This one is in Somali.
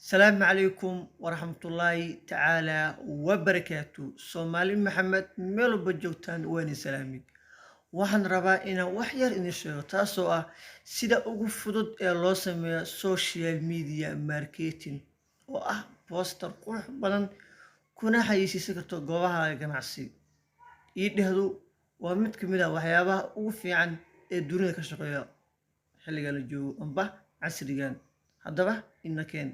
Asalaamu calaykum waraxmatullaahi tacaala wabarakaatu. Soomaali Maxamed, meel walba joogtaan, waan idin salaami. Waxaan rabaa inaan wax yar idin sheego, taasoo ah sida ugu fudud ee loo sameeyo social media marketing, oo ah poster qurux badan kuna xayeysiisan karto goobaha ganacsi. Ii dhehdu waa mid ka mid ah waxyaabaha ugu fiican ee dunida ka shaqeeya xilligan la joogo amba casrigan. Haddaba ina keen.